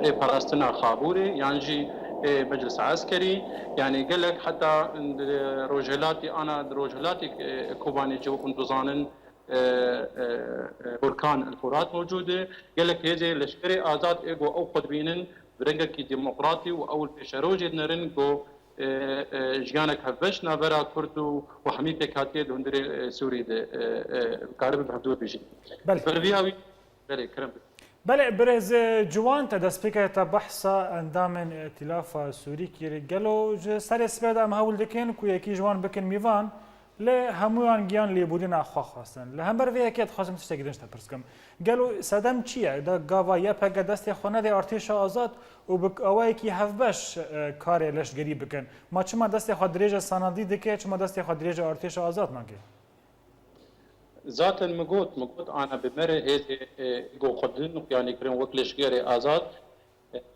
e, e, ê parastina Xabûrê, yan jî ê Meclisa Eskerî, yanî gelek heta di rojhilatî ana, di rojhilatî, e, Kobanê jî wek hûn dizanin, e, e, e, Burkan El Furat mewcûd e. Gelek hêzê leşkerê azad ê ku ew xwe dibînin bi rengekî demokratî û ew li pêşerojê dinerin ku, e, e, jiyanek hevbeş navbera Kurd û, û hemî pêkhatiyê di hundirê, e, Sûrî de, e, e, karibe bi hevdû bijîn. Belê. Ber vî awî, belê, kerem bike. Belê, birêz, e, Ciwan, te destpêkê te behsa endamên Îtîlafa Sûrî kir. Gelo ji serê sibê de em hewl dikin ku yekî ji wan bikin mîvan, lê hemûyan giyan lêbûrîna xwe xwestin. Li hember vê yekê dixwazim tiştekî din ji te pirs kim. Gelo sedem çi ye? Da gava Y P G destê xwe nede artêşa azad û bi awayekî hevbeş, e, karê leşgerî bikin. Ma çima destê xwe dirêje Sanadî dike, çima destê xwe dirêje artêşa azad nake? Zaten min got, min got, ana bi me re hêzê, e, êgo xwe din û yanî kirin wek leşgerê azad.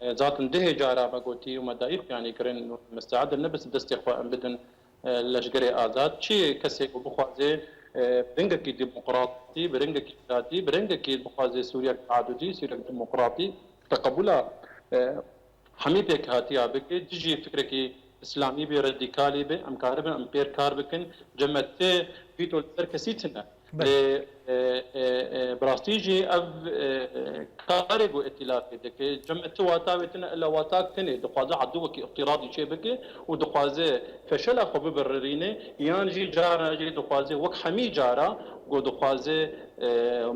E, zaten dehê cara me gotî û me daîf yanî kirin û mesteed in ne bes destê xwe em bidin, e, leşgerê azad. Çi kesê ku bixwaze, e, bi rengekî demokratî, bi rengekî azadî, bi rengekî bixwaze Sûriyek teadudî, Sûriyek demokratî, teqebûla, e, hemî pêkhatiya bike, dijî fikrekî îslamî be, radîkalî be, em karibin em pêr kar bikin. Cem me ti vîto li ser kesî tune. Belê. Lê, e, e, e, bi rastî jî ev, e, e, karê ku îtîlafê dike, cem me ti wata wê tune, ila wata tenê, dixwaze edûwekî îftîradî çê bike û dixwaze feşela xwe bibirirîne, yan jî cara jî dixwaze wek hemî cara ku dixwaze, e,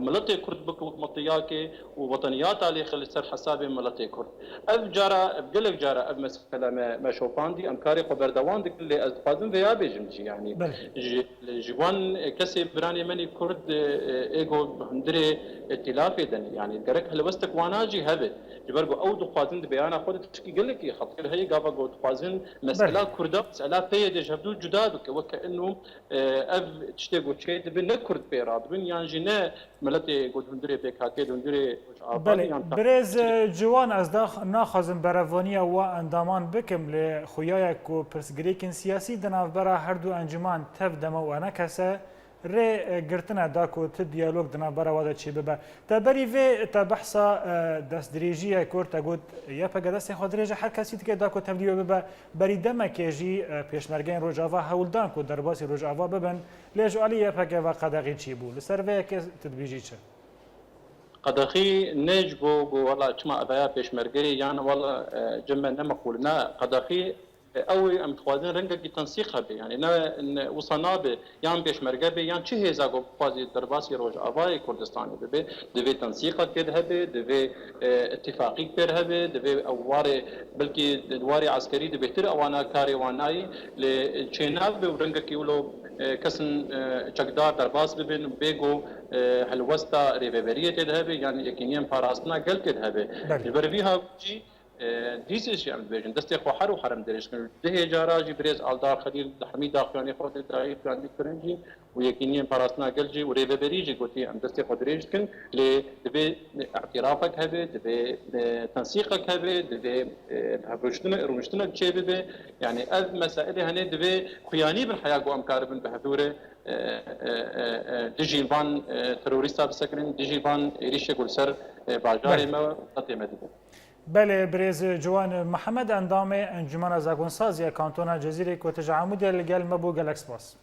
miletê Kurd bike wek miletiyakê û weteniyata lê xwe li ser hesabê miletê Kurd. Ev cara, ev gelek cara ev mesela me, me şopandî, em karê xwe berdewam dikin, lê ez dixwazim vêya bêjim jî, yanî Belê. ji, ji wan kesê biranê me nî Kurd, e, ê ku hundirê îtîlafê de ne, yanî gerek helwestek wana jî hebe. Ji ber ku ew dixwazin di beyana xwe de tişkî gelekî xetir heye, gava ku dixwazin mesela Belê. Kurda, mesela P Y D ji hevdû cuda bike, weke inu, e, ev tiştê ku çê dibe ne Kurd pê radibin, yan jî ne miletê ku di hundirê pêk hatiye, di hundirê Rojava Belê, yan birêz, e, Ciwan, ez dax-, naxwazim berevaniya we endaman bikim, lê xuya ye ku pirsgirêkên siyasî di navbera her du encûman tev deme û enekese rê, e, girtine da ku ti diyalog di navbera we de çêbibe. Te berî vê te behsa, e, destdirêjiyê kir, te got Y P G destê xwe dirêje her kesî dike da ku tevlî wê bibe. Berî demekê jî, e, pêşmergeyên Rojava hewl dan ku derbasî Rojava bibin, lê ji alî Y P G ve qedexî çêbû. Li ser vê yekê tu dibêjî çi? Qedexî ne ji bo ku wela çima ev ya pêşmergeyê yan wela, e, cem me ne meqûl e. Ne, qedexî, e, ew ê em dixwazin rengekî tensîq hebe. Yanî ne, ne wisa nabe, yan pêşmerge be, yan çi hêza ku bixwazî derbasî Rojavayê Kurdistanê bibe, divê tensîqek pê de hebe, divê, e, îtîfaqîk pê de hebe, divê ew warê, belkî di warê eskerî de bêhtir ewana karê wan nayê, lê çênabe û rengekî wilo, e, kesin, e, çekdar derbas bibin û bê ku, e, helwesta rêveberiyê tê de hebe, yan yekîniyên parastina gel tê de hebe. Belê. Ji ber vî hawî jî, e, dîsê jî em dibêjin, destê xwe her û her em dirêj kin. Dihê cara jî birêz Aldar Xelîl di hemî daxuyanê xwe de dayî xuyanî kirin jî û yekîniyên parastina gel jî û rêveberî jî gotî, em destê xwe dirêj dikin, lê divê îtirafek hebe, divê, e, tensîqek hebe, divê, e, hevroştinek, rûniştinek çêbibe. Yanî ev mesailê hene divê xuyanî bin heya ku em karibin bi hevdû re, e, e, e, e, dijî van, e, terorîsta bisekirin, dijî van êrîşê ku li ser, e, bajarê Belê. me, welatê me dibin. Belê, birêz Ciwan Mihemed, endamê Encûmena Zagonsaziya Kantona Cezîrê ku tu ji Amûdê li gel me bû, gelek spas.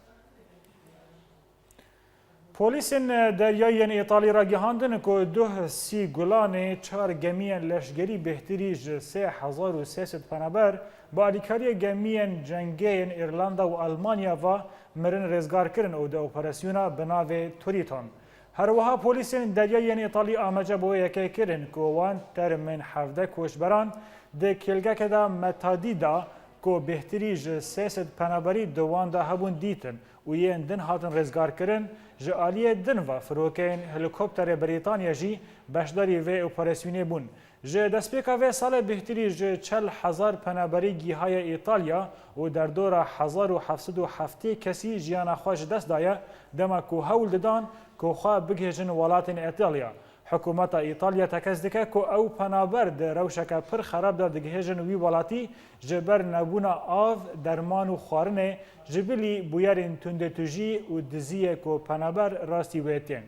Polîsên deryayî yên Îtalî ragihandin ku duh sî gulanê çar gemiyên leşgerî bêhtirî ji sê hezar û sê sed penaber bi alîkariyê gemiyên cengê yên Îrlanda û Almanya ve mirin rêzgar kirin û di operasyona bi navê Triton. Her wiha polîsên deryayî yên Îtalî amaje bo yekê kirin ku wan termên hevdeh koçberan di kêlgeke de Metadî de ku bêhtirî ji sê sed penaberî di wan de hebûn dîtin û yên din hatin rêzgarkirin, ji aliyê din ve firokeyên helîkopterê Brîtanya jî beşdarî vê operasyonê bûn. Ji destpêka vê salê bêhtirî ji çil hezar penaberî gihaye Îtalya û derdora hezar û heft sed û heftê kesî jiyana xwe ji dest daye, dema ku hewl didan ku xwe bigihêjin welatên Îtalya. Hikûmeta Îtalya tekez dike ku ew penaber di rewşeke pir xerab de digihêjin wî welatî, ji ber nebûna av, derman û xwarinê, ji bilî bûyerên tundetûjî û diziyê ku penaber rastî wê tên.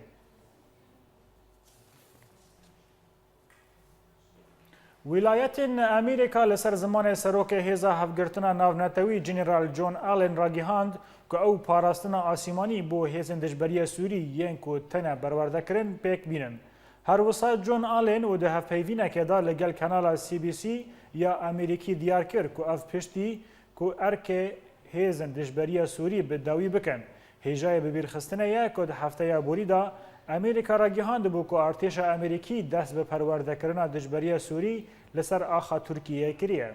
Wîlayetên Amerîka li ser zimanê serokê Hêza Hevgirtina Navnetewî General John Allen ragihand ku ew parastina asîmanî bo hêzên dijberiya Sûrî yên ku têne berwerdekirin pêk bînin. Her wisa John Allen û di hevpeyvînekê de li gel kanala C B C ya Amerîkî diyar kir ku ev piştî ku erkê hêzên dijberiya Sûrî bi dawî bikin. Hêjayê bibîrxistinê ye ku di hefteya borî de Amerîka ragihandibû ku artêşa Amerîkî dest bi perwerdekirina dijberiya Sûrî li ser axa Tirkiyeyê kiriye.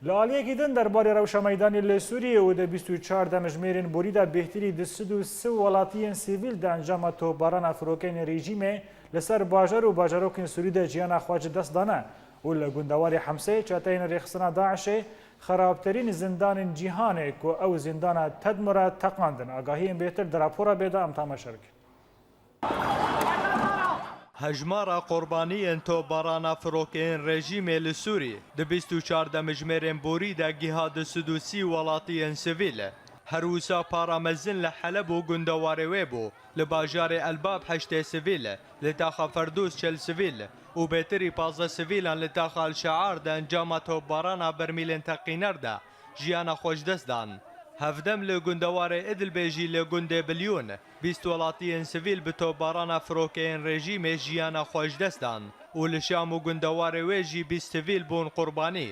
Li aliyekî din derbarê rewşa meydanê li Sûriyê û di bîst û çar demjimêrên borî de bêhtirî du sed û sî welatiyên sivîl di encama topbarana firokeyên rejîmê li ser bajar û bajarokên Sûrî de jiyana xwe ji dest dane û li gundewarê Hemsê çeteyên rêxistina DAIŞê xerabtirîn zindanên cîhanê ku ew zindana Tedmur e teqandin. Agahiyên bêhtir di rapora bê de em temaşe bikin. Hejmara qurbaniyên topbarana firokeyên rejîmê li Sûrî di bîst û çar demjimêrên borî de giha du sed û sî welatiyên sivîl. Her wisa para mezin li Heleb û gundewarê wê bû. Li bajarê Elbab heştê sivîl, li taxa Ferdûs çil sivîl û bêtirî pazdeh sivîlan li taxa El-Şear di encama topbarana bermîlên teqîner de jiyana xwe ji dest dan. Hevdem li gundewarê Idlibê jî li gundê Bilyûn bîst welatiyên sivîl bi topbarana firokeyên rejîmê jiyana xwe ji dest dan û li Şam û gundewarê wê jî bîst sivîl bûn qurbanî.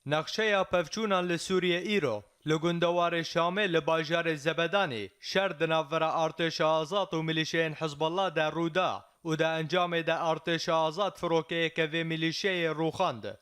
Nexşeya pevçûnan li Sûriyê îro, li gundewarê Şamê li bajarê Zebedanî şer di navbera artêşa azad û milîşeyên Hizbullah de rû da û di encamê de artêşa azad firokeyeke vê milîşeyê rûxand.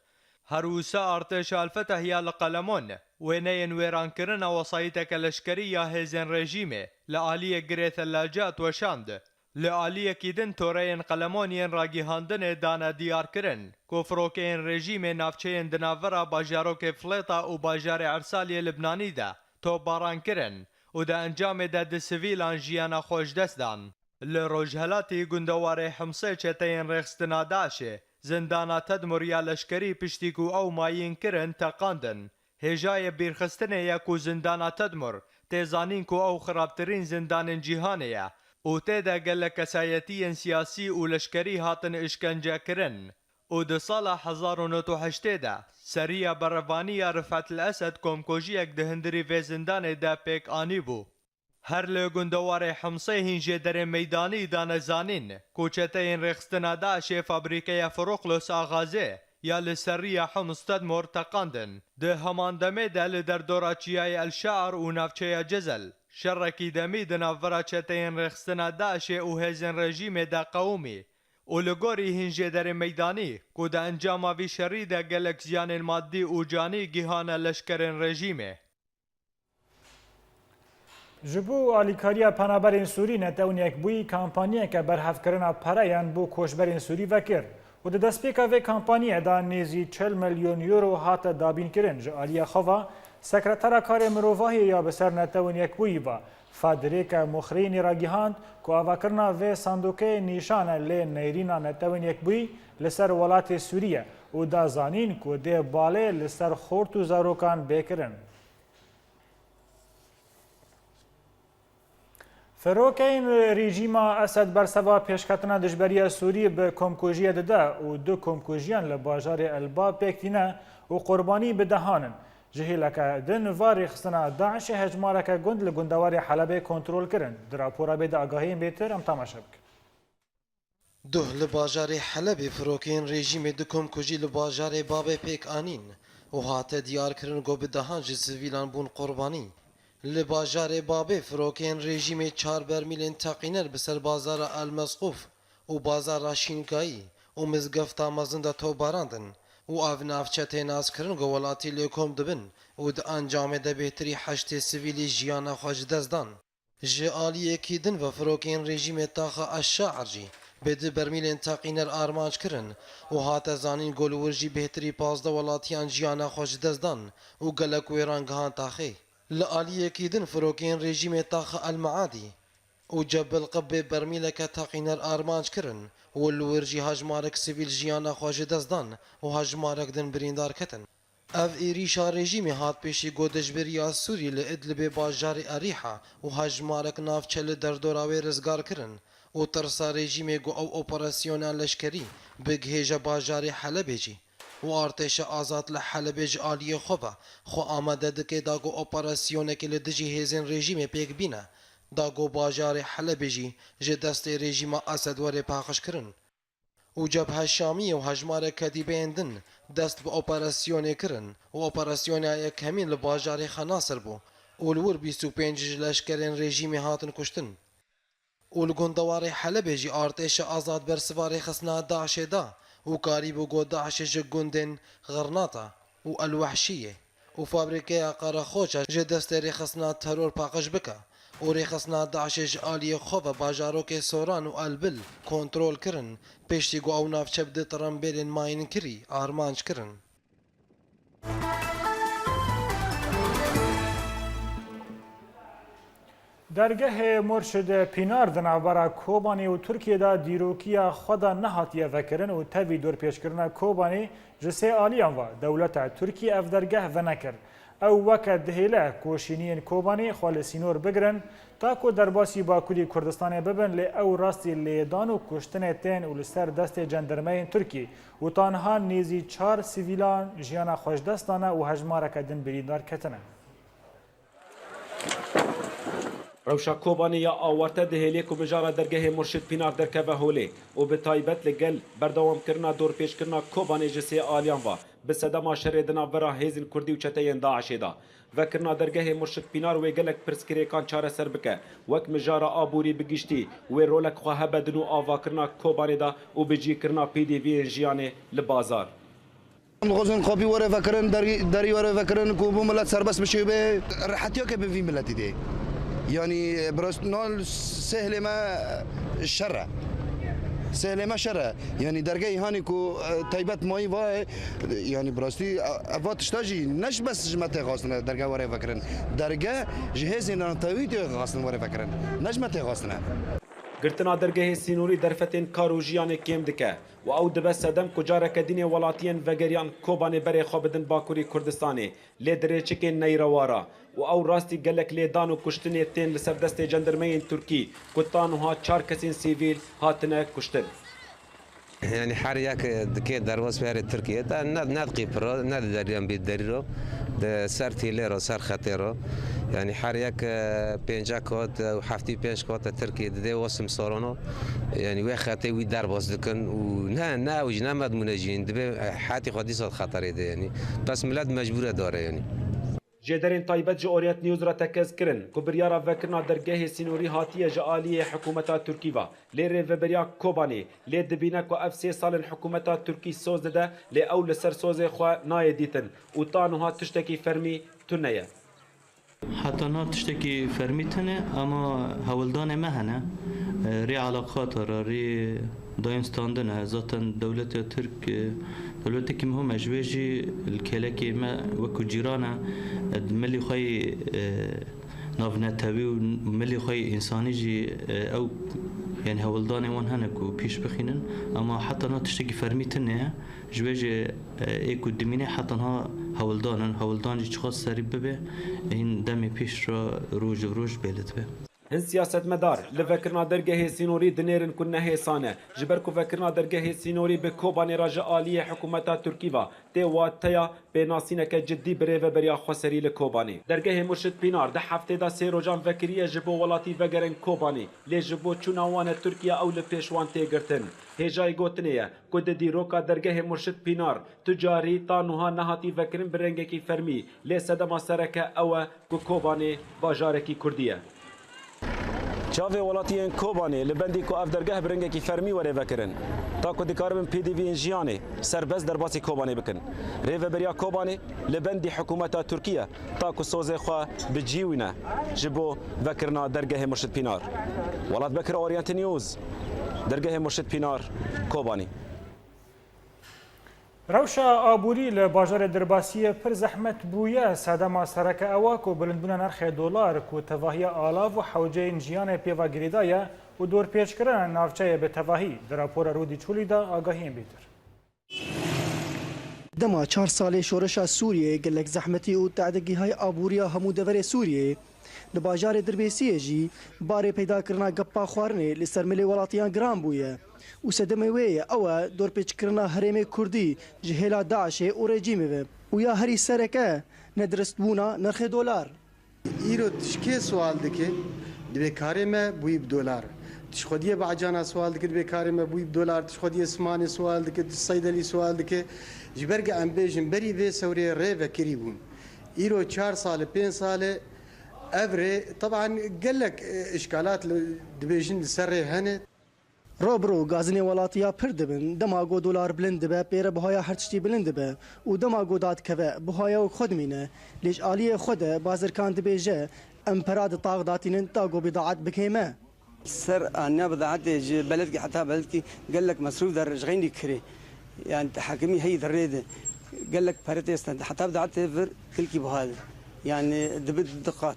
Her wisa artêşa El-Feteh ya li Qelemon wêneyên wêrankirina wesayîteke leşkerî ya hêzên rejîmê li aliyê girê Thellaciyat weşand. Li aliyekî din toreyên Qelemon yên ragihandinê dane diyarkirin ku firokeyên rejîmê navçeyên di navbera bajarokê Flêta û bajarê Ersaliyê Libnanî de topbaran kirin û di encamê de du sivîlan jiyana xwe ji dest dan. Li rojhelatî gundewarê Himsê çeteyên rêxistina DAIŞê zindana Tedmur ya leşkerî piştî ku ew mayîn kirin teqandin. Hêjayê bîrxistinê ye ku zindana Tedmur tê zanîn ku ew xirabtirîn zindanên cîhanê ye û tê de gelek kesayetiyên siyasî û leşkerî hatin îşkence kirin û di sala hezar û neh sed û heştê de seriya berevanî ya Rifet El-Esed komkujiyek di hundirî vê zindanê de pêk anîbû. Her li gundewarê Himsê hîn jêderên meydanî dane zanîn ku çeteyên rêxistina DAIŞê fabrîkeya Firoklos a Xazê ya li ser riya Hims Tedmor teqandin. Di heman demê de li derdora çiyayê El Şear û navçeya Cezel şerekî demî di navbera çeteyên rêxistina DAIŞê û hêzên rejîmê de qewimî û li gorî hîn jêderên meydanî ku di encama vî şerî de gelek ziyanên madî û canî gihane leşkerên rejîmê. Ji bo alîkariya penaberên Sûrî, Netewên Yekbûyî kampanyayeke berhevkirina pereyan bo koçberên Sûrî vekir û di destpêka vê kampanyayê de nêzî çil milyon euro hate dabînkirin. Ji aliyê xwe ve, Sekretera Karê Mirovahiyê ya bi ser Netewên Yekbûyî ve, Fedrîka Moxrînî ragihand ku avakirina vê sandûkê nîşan e lê nêrîna Netewên Yekbûyî li ser welatê Sûrî ye û da zanîn ku dê balê li ser xort û zarokan bê kirin. Firokeyên rejîma Esed bersiva pêşketina dijberiya Sûrî bi komkujiyê dide û du komkujiyan li bajarê El Bab pêk tîne û qurbanî bi dehan in. Ji hêleke din va rêxistina DAIŞê hejmareke gund li gundewarê Helebê kontrol kirin. Di rapora bê de agahiyên bêtir em temaşe bikin. Duh li bajarê Helebê firokeyên rejîmê du komkujî li bajarê Babê pêk anîn û hate diyarkirin ku bi dehan ji sivîlan bûn qurbanî. Li bajarê Babê firokeyên rejîmê çar bermîlên teqîner bi ser bazara El Mesqûf û bazara Şînkayî û mizgefta mezin de topbarandin û ev navçe tê naskirin ku welatî lê kom dibin û di encamê de bêhtirî heştê sivîlî jiyana xwe ji dest dan. Ji aliyekî din ve firokeyên rejîmê taxa Eşşair jî bi du bermîlên teqîner armanc kirin û hate zanîn ku li wir jî bêhtirî pazdeh welatiyan jiyana xwe ji dest dan û gelek wêran gihan taxê. Li aliyekî din firokeyên rejîmê taxa El Meadî û Cebil Qibbê bermîleke teqîner armanc kirin û li wir jî hejmarek sivîl jiyana xwe ji dest dan û hejmarek din birîndar ketin. Ev êrîşa rejîmê hat pêşî ku dijberiya Sûrî li Idlibê bajarê Erîha û hejmarek navçe li derdora wê rizgar kirin û tirsa rejîmê ku ew operasyona leşkerî bigihêje bajarê Helebê jî û artêşa azad li Helebê ji aliyê xwe ve xwe amade dike da ku operasyonekê li dijî hêzên rejîmê pêk bîne, da ku bajarê Helebê jî ji destê rejîma Esed were paqijkirin. Û Cebhe Şamiyê û hejmarek ketîbeyên din dest bi operasyonê kirin û operasyona yekemîn li bajarê Xenasir bû û li wir bîst û pênc ji leşkerên rejîmê hatin kuştin. Û li gundewarê Helebê jî artêşa azad bersiva rêxistina DAIŞê da û karîbû ku DAIŞê ji gundên Xirnata û El Wehşiyê û fabrîkeya Qerexoça ji destê rêxistina teror paqij bike û rêxistina DAIŞê ji aliyê xwe ve bajarokê Soran û Elbil kontrol kirin, piştî ku ew navçe bi du tirimbêlên mayînkirî armanc kirin. Dergehê Murşid Pînar di navbera Kobanê û Tirkiyê de dîrokiya xwe de nehatiye vekirin û tevî dorpêçkirina Kobanê ji sê aliyan ve dewleta Tirkî ev dergeh venekir. Ew weke dihêle ku şîniyên Kobanê xwe li sînor bigirin, ta ku derbasî Bakurî Kurdistanê bibin, lê ew rastî lêdan û kuştinê tên û li ser destê cendirmeyên Tirkî û ta niha nêzî çar sivîlan jiyana xwe ji dest dane û hejmareke din birîndar ketine. Rewşa Kobanê ya awarte dihêlê ku mijara dergehê Murşid Pînar derkeve holê û bi taybet li gel berdewamkirina dorpêçkirina Kobanê ji sê aliyan ve bi sedema şerê di navbera hêzên Kurdî û çeteyên DAIŞê de. Vekirina dergehê Murşid Pînar wê gelek pirsgirêkan çareser bike, wek mijara aborî bi giştî, wê rolek xwe hebe di nû avakirina Kobanê de û bi cîkirina pêdiviyên jiyanê li bazar. Dixwazin xapî were vekirin, derî, derî were vekirin ku bo milet serbest bişêbe. Rehetiyeke bi vî miletî dê. Yanî, bi rast, na sêhlê me şer e. Sêhlê me şer e. Yanî, dergehê hanî ku, e, taybet mayî va, e, yanî, bi rastî, e, eva tişta jî ne ji bes ji me tê xwastine dergeh were vekirin. Dergeh ji hêzên netewî tê xwastin were vekirin. Ne ji me tê xwastine. Girtina dergehê sînorî derfetên kar û jiyanê kêm dike. Û ew dibe sedem ku careke dînê welatiyên vegeriyan Kobanê berê xwe bidin Bakurî Kurdistanê, lê di rêçikên neyrewa re. Û ew rastî gelek lêdan û kuştinê tên li ser destê cendirmeyên Tirkî ku ta niha çar kesên sivîl hatine kuştin. Yanî her yek dikê derbas bi herê Tirkiyê te ne, ne diqîpiro, ne di deriyan bî derî ro. Di ser tîlê ro, ser xetê ro. Yanî her yek, e, pênce kot, e, heftî pênc kot e Tirkiyê didê o simsorono. Yanî wê xetê wî derbas dikin û ne, ne ew jî ne medmûne jî dibê, e, hetî xwe dîsa xeterê de yanî. Bes milet mecbûr e dare yanî. Jêderên taybet ji Orient News re tekez kirin ku biryara vekirina dergehê sînorî hatiye ji aliyê hikûmeta Tirkî ve. Lê rêveberiya Kobanê lê dibîne ku ev sê sal in hikûmeta Tirkî soz dide, lê ew li ser sozê xwe nayê dîtin û ta niha tiştekî fermî tune ye. Heta niha tiştekî fermî tune, ama hewldanê me hene. Rê eleqata re, rê dayîn standin e. Zaten dewleta Tirk, dewletekî muhim e. Ji vê jî li kêlekê me wekû cîran e. Milî xwe yî, e, navnetewî û milî xwe yî însanî jî, e, ew, yanî hewldanên wan hene ku pîş bixînin, ama heta niha tiştekî fermî tune ye. Ji vê jî, e, ê ku dimîne heta niha hewldan in, hewldan jî çiqas serî bibe, hîn demê pêş re roj bi roj bê li dibe. Hin siyasetmedar li vekirina dergehê sînorî dinêrin ku ne hêsan e, ji ber ku vekirina dergehê sînorî bi Kobanê re ji aliyê hikûmeta Tirkî ve tê wateya pênasîneke cidî bi Rêveberiya Xweserî li Kobanê. Dergehê Murşid Pînar di heftê de sê rojan vekiriye ji bo welatî vegerin Kobanê, lê ji bo çûna wan e Tirkiye ew li pêş wan tê girtin. Hêjayî gotinê ye ku di dîroka dergehê Murşid Pînar tu carî ta nuha nehatî vekirin bi rengekî fermî, lê sedema sereke ew e ku Kobanê bajarekî kurdî ye. Çavê welatiyên Kobanê li bendî ku ev dergeh bi rengekî fermî were vekirin, ta ku dikaribin pêdiviyên jiyanê serbest derbasî Kobanê bikin. Rêveberiya Kobanê li bendî hikûmeta Tirkiye ta ku sozê xwe bi cî wîne ji bo vekirina dergehê Murşid Pînar. Welat Bekir, Orientin News, dergehê Murşid Pînar, Kobanî. Rewşa aborî li bajarê Dirbasiyê pir zehmet bûye. Sedema sereke ew e ku bilindbûna nirxê dolar ku tevahiya alav û hewceyên jiyanê pê ve girêdaye û dorpêçkirina navçeyê bi tevahî. Di rapora Rûdî Çolî de agahiyên bêtir. Dema çar salê şoreşa Sûriyeyê gelek zehmetî û tehdê gihayî aboriya hemû deverê Sûriyeyê, li bajarê Dirbêsiyê jî barê peydakirina gepa xwarinê li ser milê welatiyan giran bûye û sedemê wê ye ew e dorpêçkirina herêmê Kurdî ji hêla DAIŞê û rejîmê ve û ya herî sereke neduristbûna nirxê dolar. Îro tişkê sual dike, dibê karê me bûyî bi dolar. Tişt xwediyê bacana sual dike, dibê karê me bûyî bi dolar. Tişt xwediyê simanê sual dike, tişt seydelî sual dike. Ji ber ku em bêjin berî vê sewrê rê vekirî bûn. Îro çar sal e, pênc sal e, ev rê, teban gelek, e, îşkalat li, dibêjin li ser rê hene. Ro bi ro gazinê welatiya pir dibin, dema ku dolar bilind dibe, pêre buhaya her tiştî bilind dibe û dema ku dadikeve, buhaya wek xwe dimîne. Lê ji aliyê xwe de bazirkan dibêje, em pera di tax datînin ta ku bidaet bikeyme. Ser aniya bidaetê ji beledkî heta beledkî gelek mesrûf der ji xeynî kirê. Yani hekimî heyî di rê de gelek pere tê stent. Heta bidaetê vir kilkî buha de. Yani dibi di qat.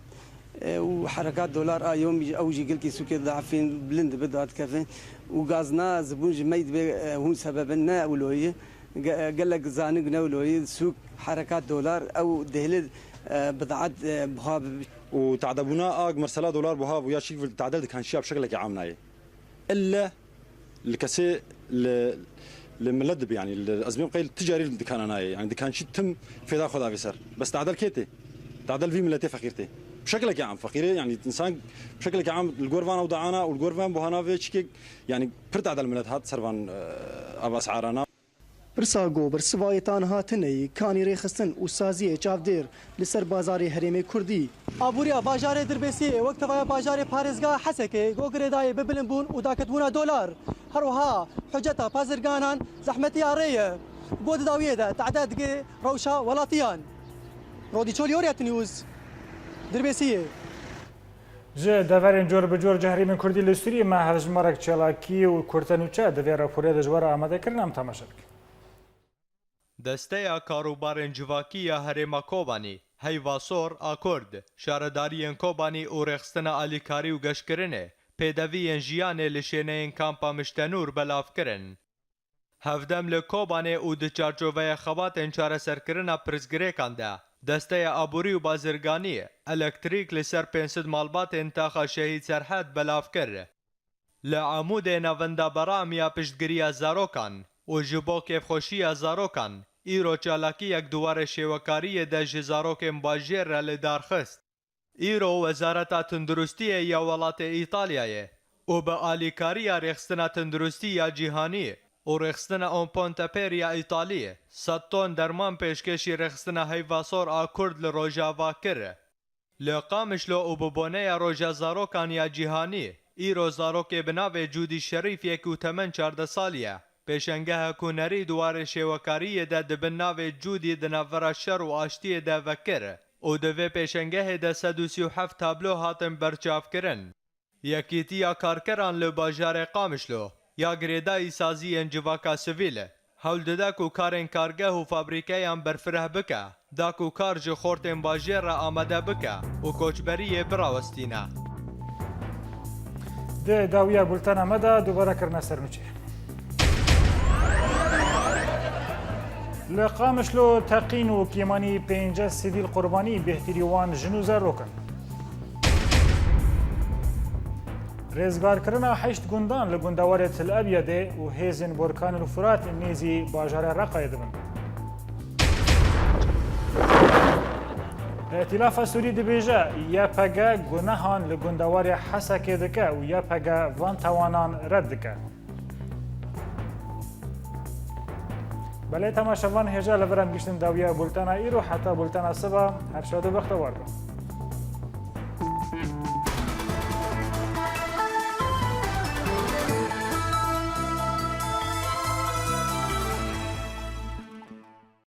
E, û herekat dolar a yomî ew jî gelkî sûkê didafin, bilind dibi dadikevin. Û gazna zibûn ji mey dibê, e, hûn sebebin ne ewloyî. Ge-, gelek zanik ne ewloyî. Sûk herekat dolar ew dehli, e, bidaet, e, buha bi. Û tadebûna a mesela dolar buha bû ya çîk vil tadel dikançiya bi şekilekî am nayê. Elle li kesê li, li millet dibe, yani li, ez bêm qey ticarî li dikana nayê. Yani dikançî tim fêda xwe davê ser. Bes tadel kê tê? Tadel vî milletê feqîr tê. Bi şekilekî am feqîrê, yani insan bi şekilekî am li gor van ew daana û li gor van buhana vê çikê, yani pir tadel millet hat ser van, e, ev esarana. Pirsa ku bersivayê tan hatine yî, kanî rêxistin û saziyê çavdêr li ser bazarê herêmê Kurdî. Aboriya bajarê Dirbêsiyê wek tevaya bajarê parêzgeha Hesekê go girêdayê bi bilind bûn û daketbûna dolar. Her wiha hiceta bazirganan zehmetiya rê ye. Go di dawiyê de tehde dike rewşa welatiyan. Rodî Çolî, Orient News, Dirbêsiyê. Ji deverên cor bi cor ji herêmên Kurdî li Sûriyê me hevjimmarek çalakî û kurte nûçe di vê raporê de ji we re amade kirin, em temaşe bikin. Desteya Karûbarên Civakî ya Herêma Kobanî, Heyva Sor a Kurd, şaredariyên Kobanî û rêxistina alîkarî û geşkirinê, pêdeviyên jiyanê li şêneyên kampa Miştenûr belav kirin. Hevdem li Kobanê û di çarçoveya xebatên çareserkirina pirsgirêkan de, desteya aborî û bazirganî, elektrîk li ser pênc sed malbatên taxa Şehîd Serhed belav kir. Li Amûdê navenda Beram ya piştgiriya zarokan û ji bo kêfxweşiya zarokan, îro çalakiyek di warê şêwekariyê de ji zarokên bajêr re li dar xist. Îro Wezareta Tunduristiyê ya welatê Îtalyayê û bi alîkariya Rêxistina Tunduristî ya Cîhanî û Rêxistina Onponteper ya Îtalî, sed ton derman pêşkêşî Rêxistina Heyva Sor a Kurd li Rojava kir. Li Qamişlo û bi boneya Roja Zarokan ya Cîhanî, îro zarokê bi navê Cûdî Şerîf yek û temen çardeh salî ye. Pêşengeha ku nerî di warê şêwekariyê de di bin navê Cûdî di navbera şer û aştiyê de vekir û di vê pêşengehê de sed û sî û heft tablo hatin berçavkirin. Yekîtiya Karkeran li bajarê Qamişlo ya girêdayî saziyên civaka sivîl hewl dide ku karên kargeh û fabrîkeyan berfireh bike, da ku kar ji xortên bajêr re amade bike û koçberiyê birawestîne. Di dawiya bultena me de dubare kirine ser nûçê. Li Qamişlo teqîn û kêmanî pêncî sivîl qurbanî, bêhtirî wan jin û zarok in. Rêzgarkirina heşt gundan li gundewarê Til Ebyedê û hêzên Borkan û Furat nêzî bajarê Reqayê dibin. Îtîlafa Sûrî dibêje, Y P G gunehan li gundewarê Hesekê dike û Y P G van tawanan red dike. Belê temaşevan, hêja li vir em gihiştin dawiya bultena îro, heta bultena siba, her şad û bextewar bin.